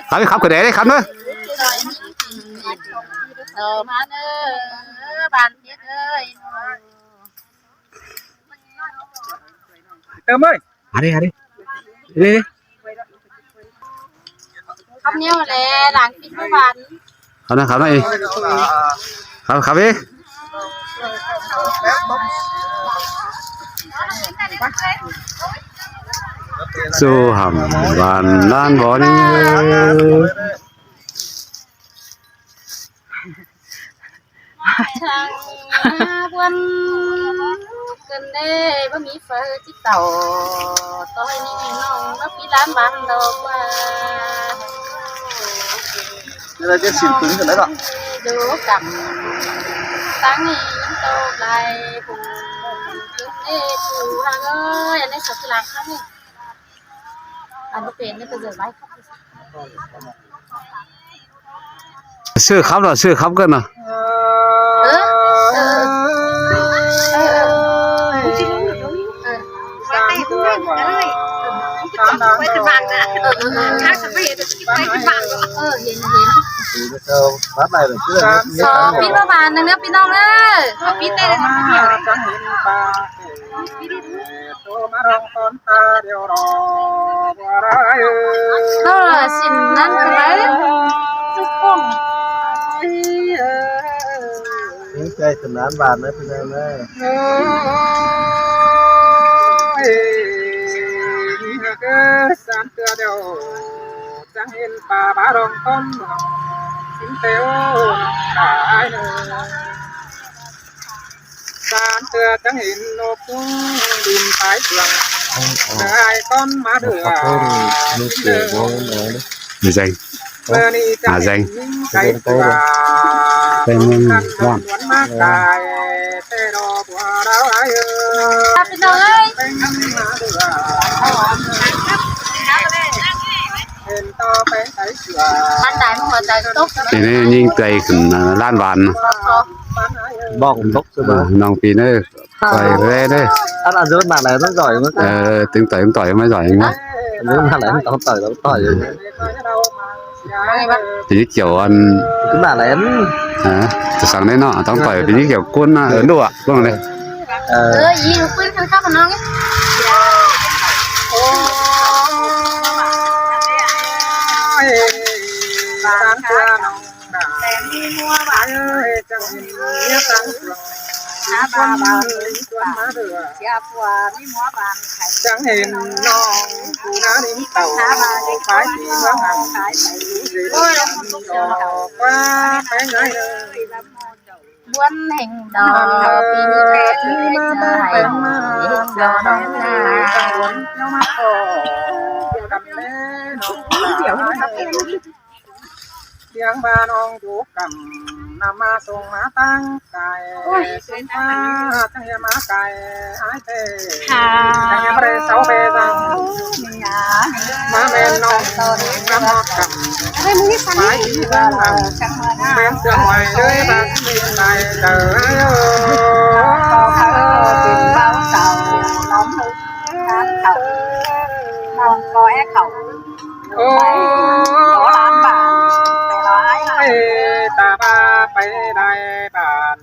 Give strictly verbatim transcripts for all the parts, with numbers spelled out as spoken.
Khắp đi, khắp cái đấy đi, khắp nữa. Ờ, má ơi, bạn biết ơi. Tơm ơi. Hả đi, hả đi. Đi, đi. Khắp nhau lẹ, làng Pít Mơ Bàn. Khắp nữa, khắp nữa đi. Khắp, khắp đi. Su hầm bàn lan bó đi. Chang buôn cơn đê bác Mỹ phở chích tàu. Tôi ni nong bác Mỹ lán bán đâu qua. Đây là cái xin cứng cái đấy đó. Đồ cẩm. Sáng nay tôi lại cùng cơn đê chủ hàng ơi, anh ấy sắp làm khắp đi. Ăn có tiền nữa, tôi rửa bát. Sư khắp rồi, sư khắp cơn rồi. Ơ, ơ, ơ, ơ, ơ. Ơ, ơ, ơ. Ơ, ơ, ơ. Sọ pít bác bà nâng nếp pít nông ơi. Sọ pít đây là Đó là xin ăn cái đấy. Chúc mừng. Những cái tình án bàn đấy, tình án đấy. Ôi, cái sán tưa đều chẳng yên bà, bà rong con, xin têu cả ai nữa. Sán tưa chắng hên nộp cung đin pái chuông. Ai con má đửa. Mười danh. Mười danh. Cái mừng lắm. Má cài, tê đo bùa đáo ai ơ. Pít nông ơi. Hên to pén tái chùa. Ăn đáy mà ngồi tại tốc. Thì nên nhìn tay khửn, à, lan bàn. Bọc bốc sư bá. Ờ, nòng pin ơi. Tỏi về đây. Ăn ăn dưỡng bàn này nó giỏi lắm. Ờ, tính tỏi, tỏi mới giỏi lắm. Dưỡng bàn này nó tỏi, nó tỏi. Thì như kiểu ăn. Cái bàn này ăn. Hả? Từ sáng đến nọ, tóm tỏi thì như kiểu cuốn, à, ấn độ ạ. Đúng rồi. Ờ. Ơ, ý, quên khăn khắp vào nó nhé. Ôi, sáng trưa nóng. Tẻm mi mua bàn. Ơi, chẳng nhìn nghĩa tăng. Hả, bà, bà. Tuấn má đửa. Dạ, phùa mi mua bàn. Chẳng nhìn nó. Cú ná đính tàu. Hả, bà. Phải đi mua hàng. Ôi, lòng một lúc. Qua phải ngay. Buôn hành đỏ, pin pet, pet, pet, đỏ, đỏ, đỏ. Tiếng ba nong chú cẩm, nằm ma sông ma tăng cài, sông ma tăng ma cài, ai tê. Hả? Tăng ma rê sáu bê tăng. Má men nong, ngắm hót cắm. Mái đi vang vang. Men sương hoài lưới vang bên tai tờ ai ơ. Ôi, ta ba pay đài bản.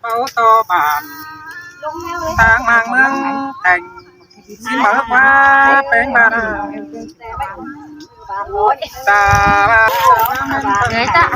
Báu to bản. Tang mang mương thành. Xin mở khóa peng ba. Ta ba. Người ta.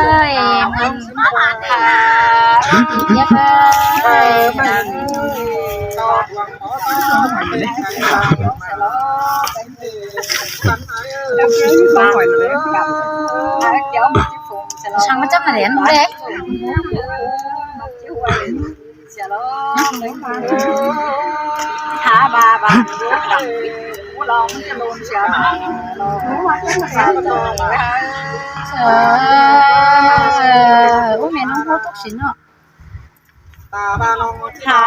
Ơi, mình. Nhất ơi. Sang macam mana ya, Bunda? Ủa, mẹ nó hút thuốc xịn hả? Hả?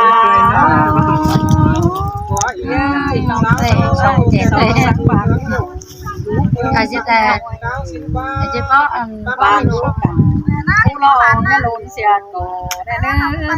Ôi, nóng tệ, nóng tệ. Cái gì tệ? Cái gì có, ừm, có mình sốt cả. Cú lo, nó lộn xẹt, có, đây, đây, đây,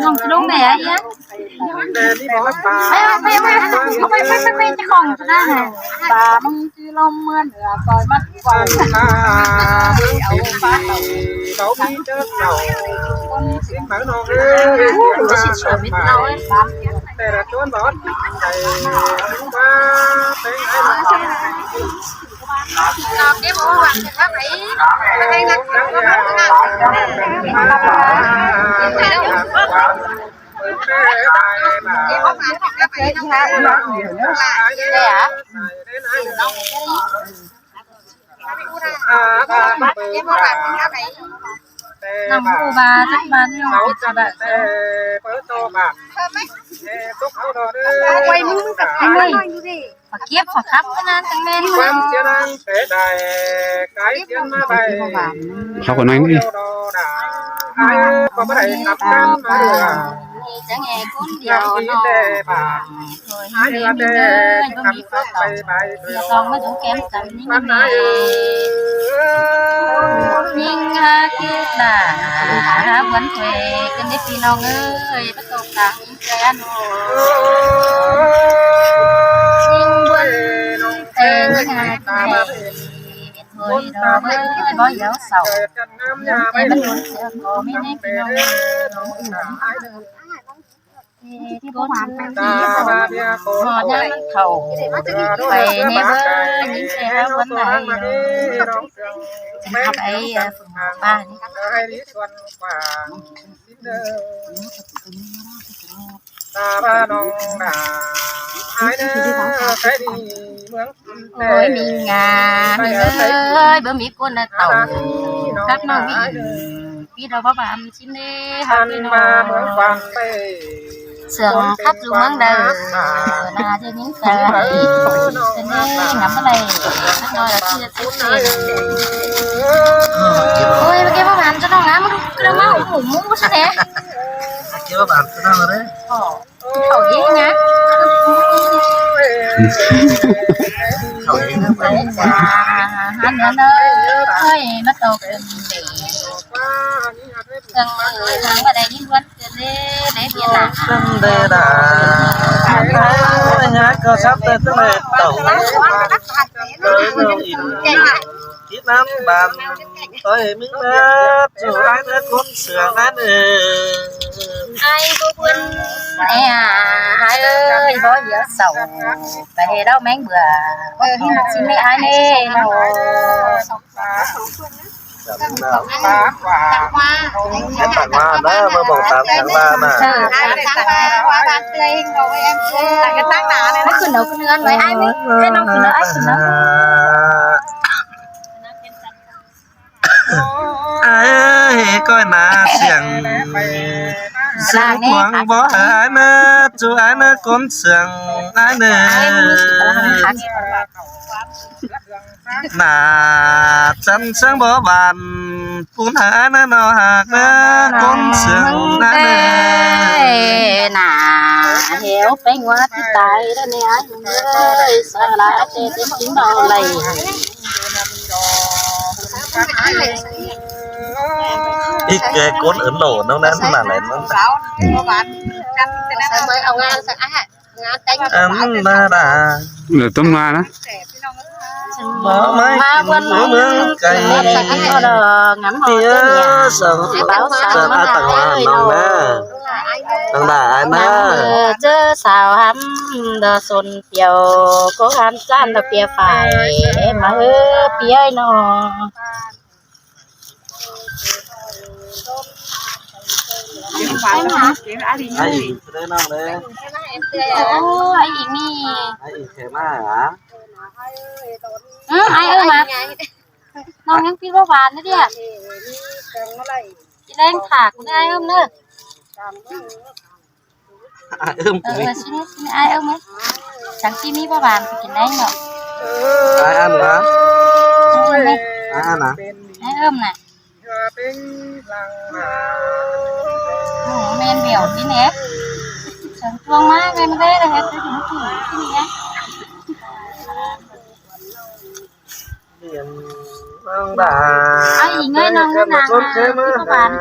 Lông, lông đẻ á. Phải, phải, phải, phải, phải, phải, phải, chứ không cho nó nè. Bà mông chứ lông mưa nữa, coi mắt vào. Áo phá. Nằm hù bà chắc bà nhưng mà biết bà. Quay mũi. Bà kiếp phỏ khắp cái nan tăng men. Khắp cái này đi. Ai có mà đảy khắp căn mà được. Chẳng nghe cuốn điều nó. Thôi, ai hí là mến tê, ơi, bố mí khắp có tỏ. Bài bài. Giờ con mới đủ kém tầm những cái này. Nhưng, à, kiếp là, à, vẫn thuê, cái nếp đi non ơi, bắt đầu cả những cái ăn. Nhưng vẫn thuê, những cái thuê. Thôi, đó, bố, bố giáo sầu. Em vẫn muốn sẽ có mấy nếp đi non. Ê, con sư, họ nhang nó thầu. Phải nè bơ, những cái háo vấn này. Học ấy, à, phường ba đi. Ôi, mình à, mình ơi, bơ mí cuốn là tàu. Cắp nó vì, vì đâu bác bà ăn chín đi, học đi nó. Sương khắp du mương đời, nà, thì những cái, cái này ngắm cái này, nó là chia sẻ. Ôi, cái bác bà ăn cho nó ngắm, cái nó máu, mũ, mũ, mũ, sao nè? Cái bác bà ăn cho nó đấy. Ồ. Khẩu dí nhá. Khẩu dí nhá. Hăn hăn ơi, ơi, bắt đầu kìa. Thằng ơi, thằng vào đây đi luôn, kìa, lê, lê, kìa, nè. Thằng đây là, ai, ai, ai, có sắp tới, tức là tổng. Kít năm bàn, tôi mình mát, dù ai nó cuốn sửa nát. Ai bố cuốn, ê à, ai ơi, bố dẻo sầu, bà hề đau mén bừa, bố cuốn xin mẹ ai nè, nó. Cái tặng hoa đó, mà bỏng tám tháng ba mà. Ờ, tám tháng ba, hoa ban tươi hình cầu với em. Tặng cái tắc đá này. Nó khử nấu, khử nấu, với ai, với, với nó khử nấu, ai khử nấu. Ai ơi, coi nà siang. Siang quảng bó ai nơ, chú ai nơ, cốn siang ai nơ. Nà chăn siang bó bàn, phun ai nơ, nó hạc nơ, cốn siang ai nơ. Nà, hiếu pêng hoa tí tai đó nè, ai ơi, sao là ai tê tính chính bảo lầy. Ít cái cuốn Ấn Độ nó nè, mà lại nó. Ăn ba đà. Lửa tôm nga đó. Má quân mướn cày. Ngắn hoa. Tia sớm. Báo sao sớm nó áo tặng hoa hại nông nè. Nông đà ai nè. Ngắn mưa chớ sao hắm đò sồn piều, cô hắm chan đò pia phải, mà hứa pia nó. Ai ơi, ai ơi, ai ơi, mi. Ai ơi, thế mà hả? Ừ, ai ơi mà. Nó nhắn tin vào bàn nữa đi à? Chị lên thả của ai ơi nữa. Ai ơm. Ơ, ơ, ꞌsịn ꞌnị, ꞌsịn ꞌnị, ai ơm ꞌnị. Chắng ꞌchí ꞌmí báu ꞌván ꞌpẹ kin đảy ꞌnọ. Ai ăn hả? Ai ăn hả? Ai ơm ꞌnị. Ơ, ꞌmen bẻo ꞌnị ꞌnẹ. Chắng chuông ꞌmá, ꞌmen ꞌdệt ꞌnị, hên ꞌdệt ꞌnị ꞌnẹ. Ai ꞌnị ꞌnọng ꞌnị ꞌnọng ꞌnị, ꞌchí báu ꞌván.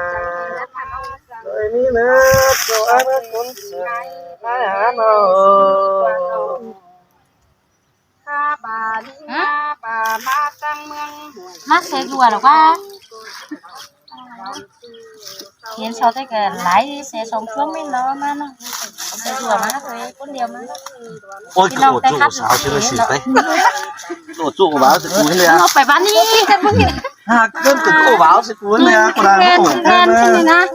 Hả? ꞌMá se ꞌlụa lỏ ꞌva? Hên so té ꞌcọ lai se song chuông ꞌmen ꞌnọ ꞌmá ꞌnọ. Se ꞌlụa ꞌmá thôi, ꞌcốn điêu ꞌmá. Ôi, ꞌcọ ꞌchọ ꞌsáo ꞌchí ꞌnị sịn ꞌtẹ. ꞌCọ ꞌchọ ꞌváo ꞌsịn cu ꞌnị. Au pay ꞌván ꞌnị. Hả, ꞌcốn ꞌcọ ꞌchọ ꞌváo ꞌsịn cu ꞌnị, ꞌcọ đang ꞌcọ ꞌván ꞌsịn ꞌnị.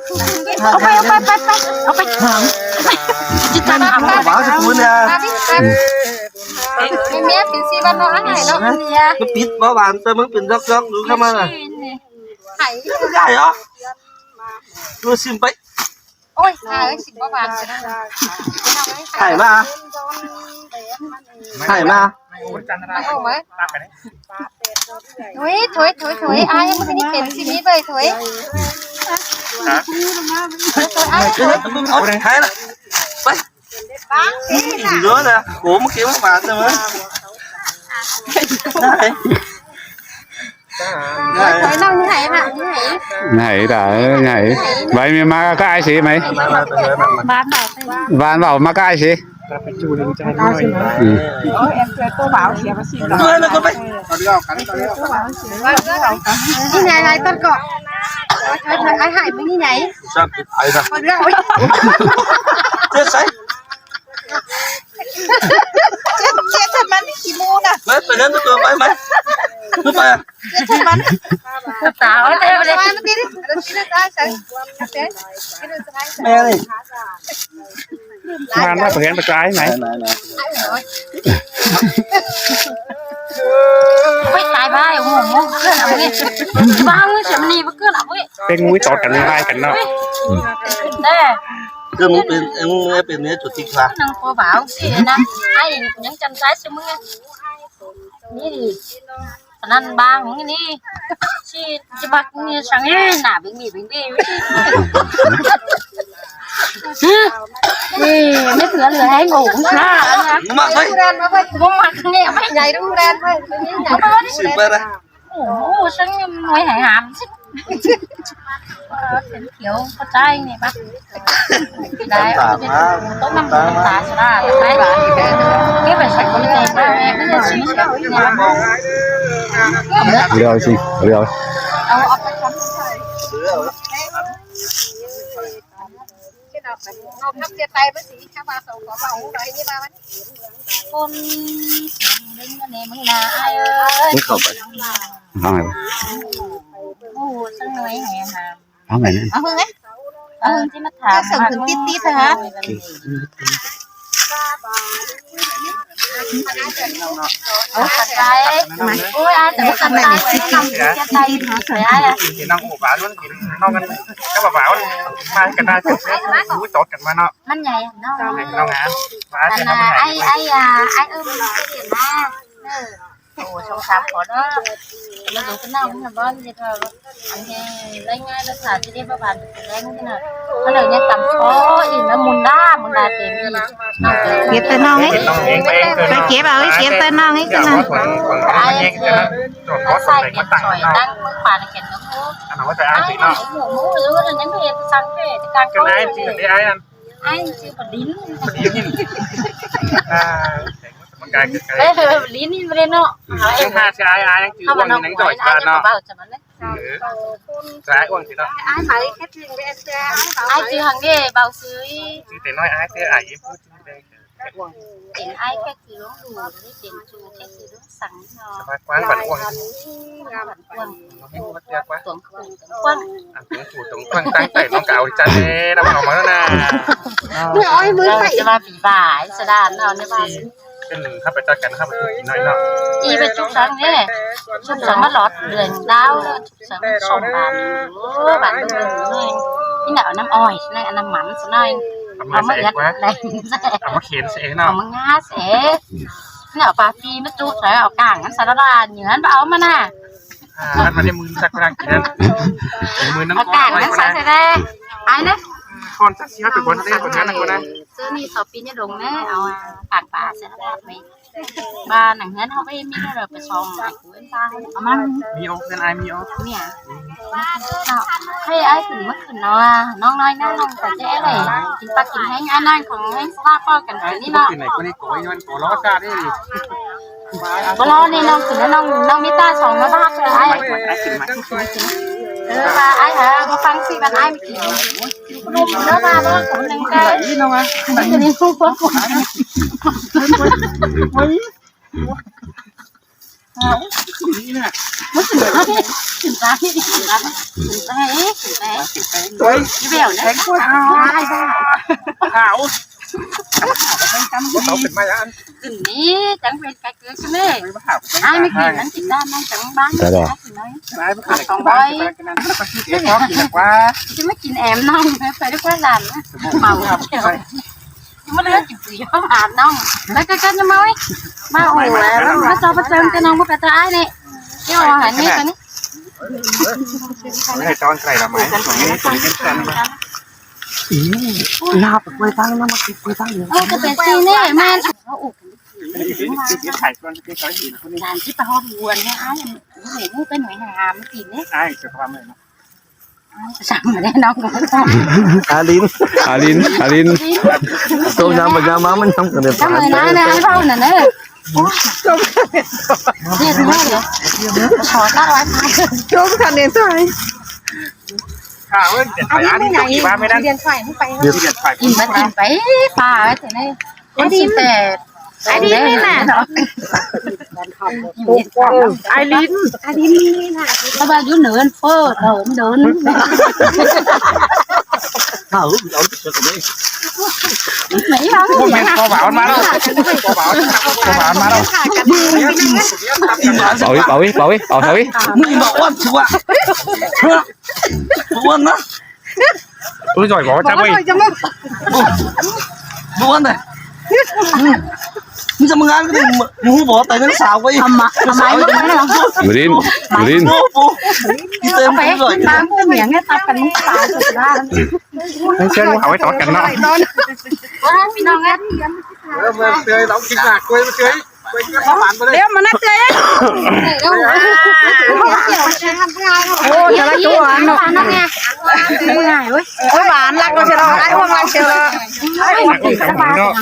Au pay, au pay, pay, pay, au pay. ꞌCọ ꞌchọ ꞌváo ꞌsịn cu ꞌnị. Mẹ pin ꞌsị ꞌván ꞌnọ, ăn hả ꞌnọ. ꞌMá pít báu ꞌván, ꞌtẹ ꞌmứng pin dốc dốc, đu ꞌkhắm ꞌmá ꞌnị. Hả? Dạy ó. Đu sịn pay. Ôi, hả ơi, sịn báu ꞌván. Hả ꞌmá? Hả ꞌmá? Thôi, thôi, thôi, thôi, ai ꞌmá ꞌnị pên ꞌsị ꞌnị ꞌvạy thôi. Hả? Thôi, thôi, ai, thôi. Ôi, hả? Pay. Dứa nè, ố ꞌmá ꞌkí ꞌmá ꞌván nè ꞌmá. Thôi, thôi, ꞌnọng ꞌnị hả, ꞌnọng ꞌnị hả? ꞌNị hả, ꞌnị hả. ꞌVạy ꞌmí ꞌmá ꞌcọ ai ꞌsị ꞌmá. ꞌVán ꞌvạu. ꞌVán ꞌvạu ꞌmá ꞌcọ ai ꞌsị. Ừ. Dứa nè, ꞌcọ pay. ꞌNị ꞌnị, ai ꞌtọn ꞌcọ. Thôi, thôi, ai hả ꞌmá ꞌnị ꞌnị. Sao ai nè. Con đứa, ôi. Chết, chết thật, bắn cái chỉ mù nè. Mày phải đến tôi, mày, mày. Cứ mày à? Chết thật, bắn. Tao thế mà đi. Mày đi. Mày đi. Màn nó phải gắn bật cái mày. Mày, mày, mày. Ôi, tai ba, ủng hộ mua bữa nào vậy? Ba mươi triệu mì bữa nào vậy? Cái mũi to cắn hai cắn nọ. Đây. Cứ muốn pên, em muốn pên nhé, chủ tịch Hòa. Năng có bảo gì nè. Ai, những chân trái sư mới. Nhi đi. Phần ăn ba cũng đi. Chị, chị bác cũng như sáng ấy, nả bình bì, bình bì. Ê, mấy thứ ăn lười hay ngủ cũng khá. Không mặc đấy. Không mặc nghe mấy ngày đúng đen thôi. Xịn bơ đây. Ủa, sáng em nói hại hàm. Ờ, kiểu có trai này bác. Đấy, tốt năm tám sao là cái bà. Cái bà sạch của mình này, bà này, cái này xíu xíu nha. Rồi, xin, rồi. Ờ, ờ, cái đó. Con đừng có ném mưng nà ai ơi. Không phải. Không phải. Ủa, sao người hả? Không phải. Ờ, Hưng ấy. Ờ, Hưng chứ mất thả. Sao Hưng tít tít thôi hả? Ủa, thật ra ấy. Ôi, ai, thật ra ấy, năm cái tay nó sửa ai à? Thì nó ngủ vào luôn, thì nó ngăn, chắc là vào, mai cái ta chụp, mũi chót cái mà nó. Mắn nhảy, nó. Nó ngã. Và ai, ai, ai, à, ai ôm cái điện à. Ừ. Ủa, sông Sàm có đó. Nó dùng cái nào cũng là bón gì thôi. Ăn thì lấy ngay, nó thả thì đi vào bàn, thì lấy như thế nào. Nó đừng nhắc tầm khó, ý nó mùn đá, mùn đá thì đi. Kiếp tơ nong ấy. Phải kiếp vào, kiếp tơ nong ấy, cái nào. Ai, nó sai kiếp khỏi, đang mưng phản kiếp nó hú. Ai, nó mù mù, rồi nó nhắn thì sang cái, cái càng khó. Cái này thì để ai ăn. Ai, chứ bật đín. Bật đín. À, một cái, cái, cái. Ê, bật đín đi, bật đín nó. Ai, ai, ai, chứ không, uống nó nắng giỏi, nó bảo chả bắn đấy. Ai uống thì đó. Ai chứ hàng ghê, bảo sư. Chứ thế nói ai thế, ai yên phút chứ đây. Ai uống. Tỉnh ai khét thì uống đủ, tỉnh chủ khét thì uống sẵn nó. Sao quán vẫn uống. Quán vẫn uống. Nó hết mất tiêu quá. Tuống, tuống, tuống quán. Ăn tuống chủ tuống quán tăng tẩy nó cáo chặt thế, đâm nó mà nó nè. Nó ôi, mới vậy. Chứ mà bị vải, sao đàn nó, nó vải. Cái mình hấp cho cắn hấp nói nó. Ý về chụp sáng nhé. Chụp sáng mà lọt đường đao, chụp sáng mà sông bàn. Ơ, bàn đường này. Ý là ở năm ỏi, này, năm mắm, này. เอามาเอ็ดไว้ เอามาเขียนเสนาะ เอามางาเสนาะ เอาปลาฟรีมาจุกใส่ เอากางมันใส่แล้วล่ะ เหนือมันเอามาน่ะ อ่า มันไม่ได้มือสักครั้งกินนั้น มือน้ำ เอากางมันใส่ใส่ได้ ไอ้นะ คนสักเสียไปบนเล่นบนนั้นนะคนนั้น ซื้อนี่สอบปีนยาดงนะ เอาอ่ะกางปลาใส่แล้วล่ะ บ้านหนังเฮือนเขาไม่มีเลย ไปซองหากูเอิ้นป้าเขาเนี่ย เอามา มีโอ๊กเพื่อนไอ้มีโอ๊ก เนี่ย เนาะ ให้ไอ้ขึ้นมาขึ้นเนาะ น้องน้อยหน้าน้องแต่เจ๊เลย กินปลากินแห้ง ไอ้น้อยของแห้งสลาพ่อกันไปนี่เนาะ กินไหนก็นี่โกยมันโกล้อซาดิ บ่ล้อนี่น้องขึ้นแล้วน้อง น้องมีตาสองแล้วบ้าเลยไอ้ ไอ้ขึ้นมา เออ ว่าไอ้หาบ่ฟังสิ มันไอ้ไม่กิน ลูกเด้อ ว่าบ่คนหนึ่งใจ นี่น้องอ่ะ มันจะมีคู่คนคน นี่น่ะ มันถึงแล้วพี่ ถึงตาพี่ ถึงตาพี่ ถึงตาเอ๊ะ ถึงตาเอ๊ะ เฮ้ย อีเบลเนี่ย แข็งกว่า ตายบ้า ขาว เขาเป็นไม้อัน ขึ้นนี่จังเป็นไก่เกลือใช่ไหม ไอ้ไม่กินนั้นกินได้นั่นจังบ้าน ได้ ได้ กินน้อย ไอ้มันขาย สองร้อย เดี๋ยวเขากินกว่า จะไม่กินแอมน้องนะ ไปด้วยกันหลานนะ เมาเขียว มันเลือกกินสีเขาหาน้อง แล้วก็กันจะมาไว้ มาโอ้ย มาจอประเจิมกับน้องมาไปตาไอ้นี่ เดี๋ยวอาหารนี่กันนี่ ไม่ให้จอนใส่ละไหม ตรงนี้ตรงนี้กัน อีลาบกล้วยตั้งนะ มากินกล้วยตั้งเดี๋ยว เออ ก็เป็นสีนี่แม่น เขาอุก ถ่ายตอนที่เขาเห็นคนนี้ หลานที่ไปห้องวัวเนี่ย ไอ้หนูไปหน่อยหาไม่กินเนี่ย ไอ้จะทำอะไรเนาะ สั่งมาได้น้อง อาลิน อาลิน อาลิน โตยามปัญญามามันทำกันเลย ทำไมนะนะไอ้เบาน่ะเนอะ โอ้ย เรียกแม่เลย ขอตั้งไว้ โจ๊กทันเองใช่ไหม ข่าวเอิ้นเดี๋ยวถ่ายอันนี้ต้องกี่บ้านไม่ได้ เรียนฝ่ายมึงไป เดี๋ยวเดี๋ยวถ่าย กินมากินไป ปลาไว้แต่ไหน ไอ้ดิน แต่ ไอ้ดินนี่น่ะ ไอ้ลิน ไอ้ลินนี่น่ะ ถ้าว่าอยู่เหนือเฟ้อเดินเดิน ข้าวเอาเสือกับนี่ ไหนวะ พวกแม่งคอบ่าวมันมาแล้ว คอบ่าว คอบ่าวมันมาแล้ว เป่าอีก เป่าอีก เป่าอีก เป่าเถอะอีก มึงบอกอ้วนชัวร์ อ้วนนะ อุ้ยจ่อยบอกว่าจักเว้ย อ้วนเลย มึงจะมึงงานก็ได้ มึงบอกแต่เรื่องสาวเว้ย ทำไม ทำไม มาลิน มาลิน โอ้โห พี่เต็มที่เลย ตามเมียเนี่ยตัดกันมึงตายสุดละ เชื่อว่าเอาไว้ต่อกันเนาะ พี่น้องเอ้ย เออ มาเตย เรากินหนักกล้วย มาเตย กล้วยก็หวานไปเลย เดี๋ยวมานะเตย โอ้ จะละตัวเนาะ โอ้ย หวานรักก็จะรอ ไอ้อ้วงรักเชียวละ เนาะ